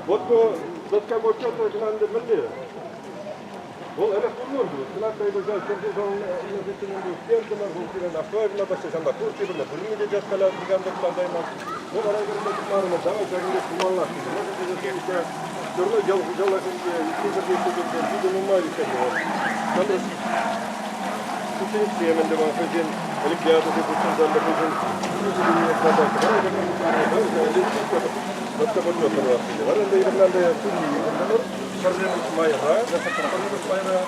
Вот ку доска почета кӑна ӗнтӗ мӗнле? Вӑл ӗлӗк пулман пуль. Кӑна кайса кӗрсе вӑл актуально ҫамла пур тепӗр пурне те час никам та кӑлантайман. Ну, вара кӗрсе тумарӑмӑр, давай ҫакӑн пек тумаллах. Все ял хуҫалӑхӗнче, ытти ҫӗрте ӗҫлекенсем питӗ нумай ӗҫлеҫҫӗ. Ҫамрӑк специалистсем ӗнтӗ ман хӑйсен олимпиадӑсем хутшӑнсан та хӑйсен Вара ӗнтӗ Пӗрремӗш майра, пӗрремӗш майра